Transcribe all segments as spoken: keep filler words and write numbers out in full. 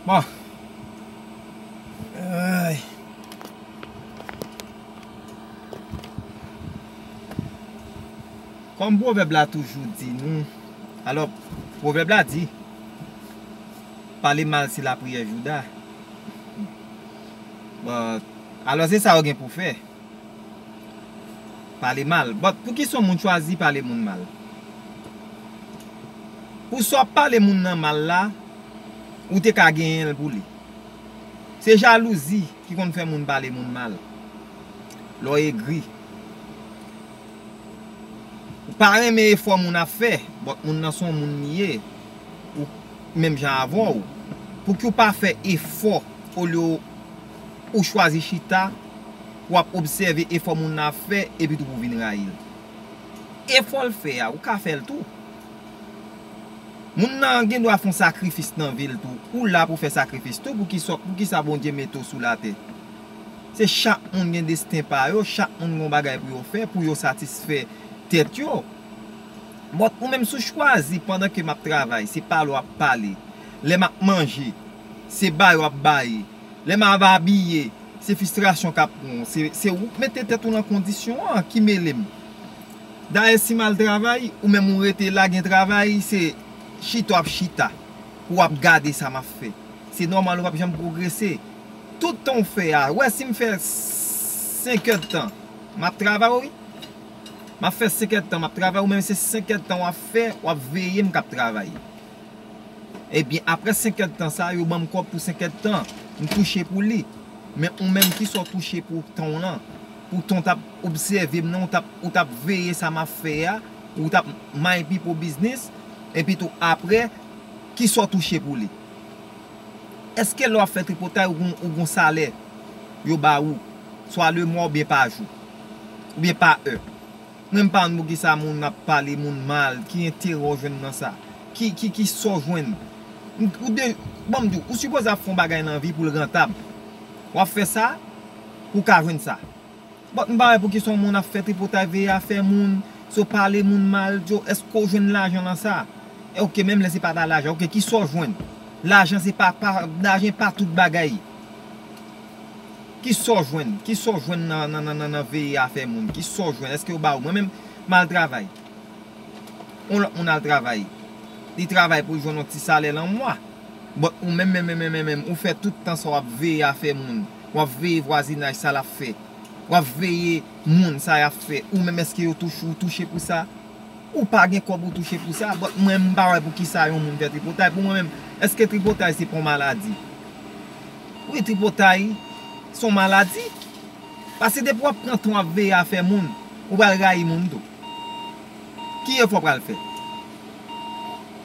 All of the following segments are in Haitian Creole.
Bon. Ay. Kòm pwovèb la toujou di nou, alò, pwovèb la di, pale mal se lapriyè Jouda. Bon, alò se sa yo gen pou fè. Pale mal. But poukisa yon moun chwazi pale moun mal? Pou sa w ap pale moun nan mal la, ou te ka genyen l pou li. Se jalouzi ki konn fè moun pale moun mal. Lè w egri. Ou pa renmen efò moun ap fè, but moun nan se yon moun li ye, ou menm jan avè w. Pouki w pa fè efò olye w chwazi chita, w ap obsève efò moun nan ap fè, epi tou pou w vin rayi l? Efò l fè a, ou ka fè l tou. Moun nan gen dwa fè yon sakrifis nan vi l tou. Ou la pou fè sakrifis tou. Poukisa, poukisa Bondye mete w sou latè? Se chak moun gen desten pa yo, chak moun gen yon bagay pou yo fè, pou yo satisfè tèt yo. But ou menm si w chwazi pandan ke m ap travay, se pale w ap pale. Lè m ap manje, se bay w ap bay. Lè m ap abiye, se fristrasyon k ap pran w. Se, se ou k mete tèt ou nan kondisyon an ki mele m. Dayè, si m al travay, ou menm ou rete la gen travay, se chita w ap chita, ou ap gade sa m ap fè. Se nòmal, ou p ap janm pwogrese. Tout tan w fè a, wè si m fè senk èdtan, m ap travay, wi. M ap fè senk èdtan, m ap travay, ou menm se senk èdtan w ap fè, w ap veye m k ap travay. Ebyen, apre senk èdtan sa, yo ban m kòb pou senk èdtan, m touche pou li. Men ou menm, kisa w touche pou tan w lan? Pou tan w t ap obsève m nan, ou t ap, ou t ap veye sa m ap fè a, ou t ap may pipo biznis, epi tou apre, kisa w touche pou li? Èske lè w ap fè tripotay, ou gon, ou gon salè yo ba ou, swa lemwa oubyen pa jou, oubyen pa è? Mwen m pa konn poukisa moun ap pale moun mal, ki enterè w jwenn nan sa? Ki, ki, ki sa w jwenn? M, ou de, ban m di w, ou sipoze ap fè yon bagay nan vi pou l rantab. W ap fè sa pou w ka jwenn sa. But m pa wè poukisa yon moun ap fè tripotay, veye afè moun, so pale moun mal, di w, èske w jwenn lajan nan sa? E oke, menm lè se pa ta lajan, oke, kisa w jwenn? Lajan se pa, pa, lajan pa tout bagay. Kisa w jwenn? Kisa w jwenn nan, nan, nan, nan, nan veye afè moun? Kisa w jwenn? Èske yo ba ou? Mwen menm, m al travay. Yon lòt moun al travay. Li travay pou l jwenn yon ti salè lan mwa. But ou menm, menm, menm, menm, menm, ou fè tout tan sa w ap veye afè moun. W ap veye vwazinaj, sa l ap fè. W ap veye moun, sa y ap fè. Ou menm, èske yo touche, ou touche pou sa? Ou pa gen kòb ou touche pou sa, but mwen m pa wè poukisa yon moun fè tripotay. Pou mwen menm, èske tripotay se pa yon maladi? Wi, tripotay se yon maladi. Paske depi w ap pran tan w ap veye afè moun, ou pral rayi moun tou. Ki efò w pral fè?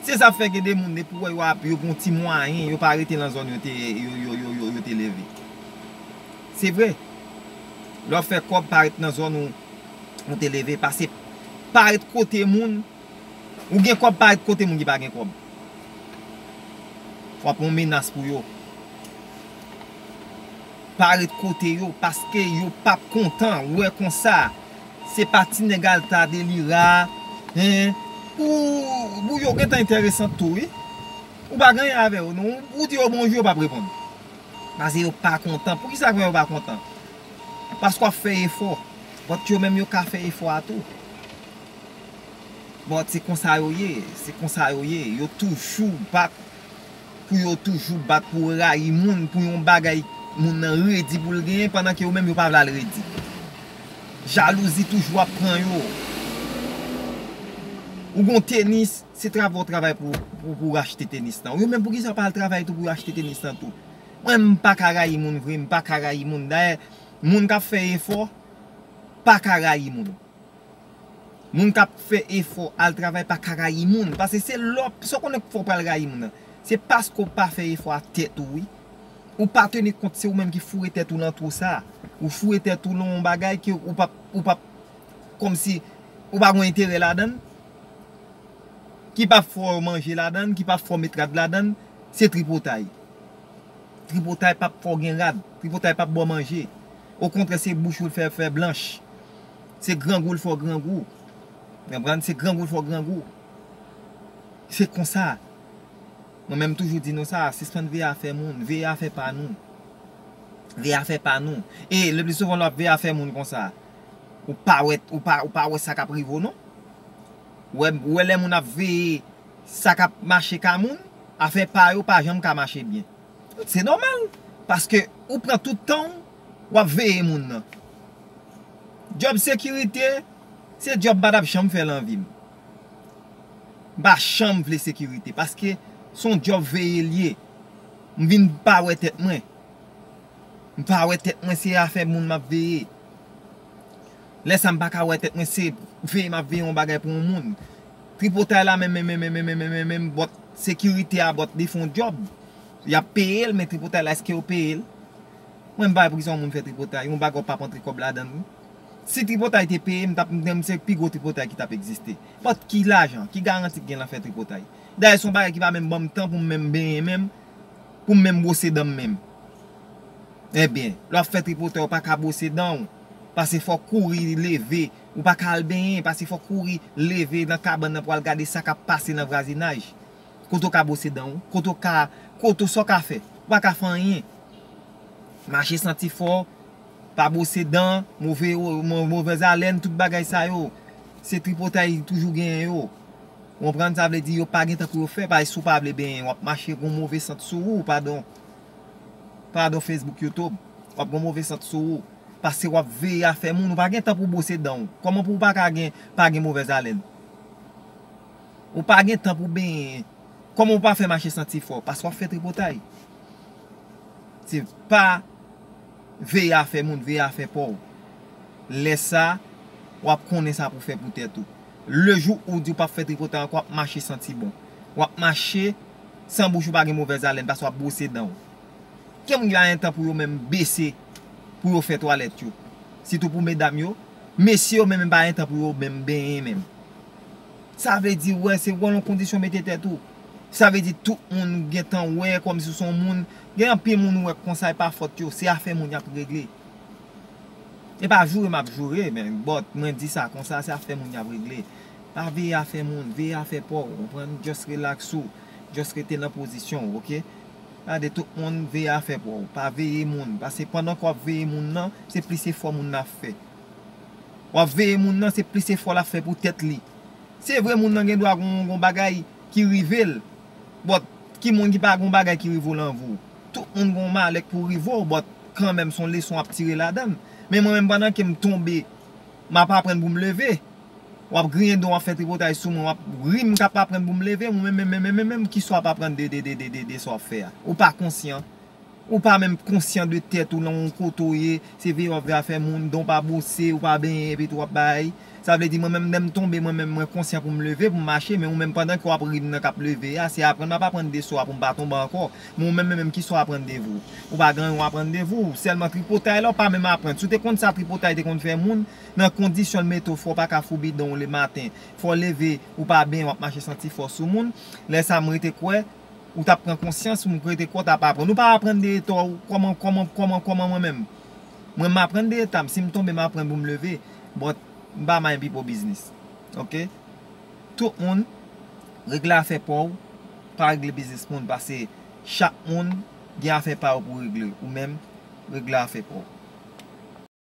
Se sa k fè gen de moun, depi w wè yo ap, yo gen yon ti mwayen, yo pa rete nan zòn yo te, yo, yo, yo, yo, yo te leve. Se vre. Lè w fè kòb, pa ret nan zòn ou, ou te leve. Pase pa ret kote moun, ou gen kòb, pa ret kote moun ki pa gen kòb. W ap yon menas pou yo. Pa ret kote yo, paske yo p ap kontan. Ou wè konsa, se pa ti nèg Alta Delira, en, pou, pou yo gentan enteresan tou, wi. Ou pa gen anyen avè yo, non. Ou di yo bonjou, yo p ap reponn. Paske yo pa kontan. Poukisa k fè yo pa kontan? Paske w ap fè efò. But yo menm yo ka fè efò a tou. But se konsa yo ye. Se konsa yo ye. Yo toujou bat pou yo toujou bat pou rayi moun, pou yon bagay moun nan redi pou l genyen, pandan ke yo menm yo pa vle al redi. Jalouzi toujou ap pran yo. Ou gon tenis, se travay w travay pou, pou, pou w achte tenis lan. Yo menm poukisa yo pa al travay tou pou yo achte tenis lan tou? Mwen, m pa ka rayi moun vre, m pa ka rayi moun. Dayè, moun k ap fè efò pa ka rayi moun. Moun k ap fè efò al travay pa ka rayi moun. Paske se lè w, sa w konnen fò w pral rayi moun nan. Se paske w pa fè efò a tèt ou, wi. Ou pa teni kont, se ou menm ki foure tèt ou nan twou sa. Ou foure tèt ou nan yon bagay ke ou p ap, ou p ap, kòmsi ou pa gen enterè ladan l. Ki p ap fè w manje ladan l, ki p ap fè w met rad ladan l, se tripotay. Tripotay p ap fè w gen rad, tripotay p ap ba w manje. Okontrè, se bouch ou l fè, fè blanch. Se grangou l fè w grangou. Konprann? Se grangou l fè w grangou. Se konsa. Mwen menm toujou di nou sa, sispann veye afè moun, veye afè pa nou. Veye afè pa nou. E le pli souvan lè w ap veye afè moun konsa, ou pa wè, ou pa, ou pa wè sa k ap rive w non. Ou wè, ou wè lè moun ap veye sa k ap mache ka moun, afè pa yo pa janm ka mache byen. Se nòmal, paske ou pran tout tan w, w ap veye moun nan. Djòb sekirite, se djòb m pa t ap janm fè nan vi m. M pa janm vle sekirite, paske se yon djòb veye l ye. M vin pa wè tèt mwen. M pa wè tèt mwen, se afè moun m ap veye. Lè sa m pa ka wè tèt mwen, se veye m ap veye yon bagay pou yon moun. Tripotay la menm, menm, menm, menm, menm, menm, menm, bòt sekirite a, bòt li fè yon djòb. Y ap peye l, men tripotay la, èske yo peye l? Mwen, m pa wè pou ki sa yon moun fè tripotay, yon bagay w p ap antre kòb ladan l, wi. Si tripotay te peye, m t ap, m se pi gwo tripotay ki t ap egziste. Bòt ki lajan, ki garanti k gen nan fè tripotay? Dayè, se yon bagay ki pa menm ban m tan pou m menm benyen menm, pou m menm bwose dan m menm. Ebyen, lè w ap fè tripotay, ou pa ka bwose dan w, paske fòk kouri leve, ou pa ka al benyen, paske fòk kouri leve nan kabann nan pou al gade sa k ap pase nan vwazinaj. Kote w ka bwose dan w, kote w ka, kote w, sa w ka fè, ou pa ka fè anyen. Mache santi fò, pa bwose dan, move, mo- movèz alèn, tout bagay sa yo, se tripotay toujou genyen yo. Ou konprann? Sa vle di yo pa gen tan pou yo fè, paske si w pa vle benyen, w ap mache gon move sant sou ou, padon. Padon Facebook, YouTube. W ap gon move sant sou ou. Paske w ap veye afè moun, ou pa gen tan pou bwose dan w. Kòman pou w pa ka gen, pa gen movèz alèn? Ou pa gen tan pou benyen. Kòman ou pa fè mache santi fò? Paske w ap fè tripotay. Se pa veye afè moun, veye afè pa w. Lè sa, w ap konnen sa pou fè pou tèt ou. Le jou ou di w p ap fè tripotay ankò, w ap mache santi bon. W ap mache san bouch ou pa gen movèz alèn, paske w ap bwose dan w. Gen moun ki pa gen tan pou yo menm bese, pou yo fè twalèt yo. Sitou pou medam yo. Mesye yo menm pa gen tan pou yo menm benyen menm. Sa vle di, wè, se wè nan kondisyon mete tèt ou. Sa vle di tout moun gentan wè kòmsi w se yon moun. Gen anpil moun ou wè konsa e pa fòt yo, se afè moun y ap regle. E pa joure m ap joure, men, but mwen di sa konsa, se afè moun y ap regle. Pa veye afè moun, veye afè pa w, ou konprann? Just relax ou, just rete nan pozisyon w, oke? Gade tout moun veye afè pa w, pa veye moun, paske pandan ke w ap veye moun nan, se plis efò moun nan ap fè. W ap veye moun nan, se plis efò l ap fè pou tèt li. Se vre, moun nan gen dwa gon, gon bagay ki rive l, but ki moun ki pa gon bagay ki rive w nan vi w? Tout moun gon malè k pou rive w, but kanmenm, se yon leson w ap tire ladan l. Men mwen menm, pandan ke m tonbe, m ap aprann pou m leve. W ap griyen do w, w ap fè tripotay sou mwen, w ap ri m k ap aprann pou m leve, mwen menm, menm, menm, menm, menm, kisa w ap aprann de, de, de, de, de, de sa w ap fè a? Ou pa konsyan. Ou pa menm konsyan de tèt ou, nan yon kote w ye, se veye w ap veye afè moun, dan w pa bwose, ou pa benyen, epi tou w ap bay. Sa vle di, mwen menm, lè m tonbe, mwen menm, mwen konsyan pou m leve, pou m mache, men ou menm, pandan ke w ap ri m nan k ap leve a, se aprann m ap aprann de sa w a pou m pa tonbe ankò. Men ou menm, menm, menm, kisa w aprann de vi w? Ou pa gen anyen w aprann de vi w. Sèlman tripotay la, w pa menm aprann. Si w te konn sa tripotay te konn fè moun, nan kondisyon l mete w, fò w pa ka fou bidon w lematen. Fò w leve, ou pa benyen, w ap mache santi fò sou moun. Lè sa, m rete kwè, ou t ap pran konsyans, m rete kwè w t ap aprann. Ou pa aprann de eta w, kòman, kòman, kòman, kòman mwen menm? Mwen, m aprann de eta m. Si m tonbe, m aprann pou m leve. But, m pa mind people business. Oke? Tout moun, regle afè pa w, pa regle biznis moun, paske chak moun gen afè pa yo pou regle. Ou menm, regle afè pa w.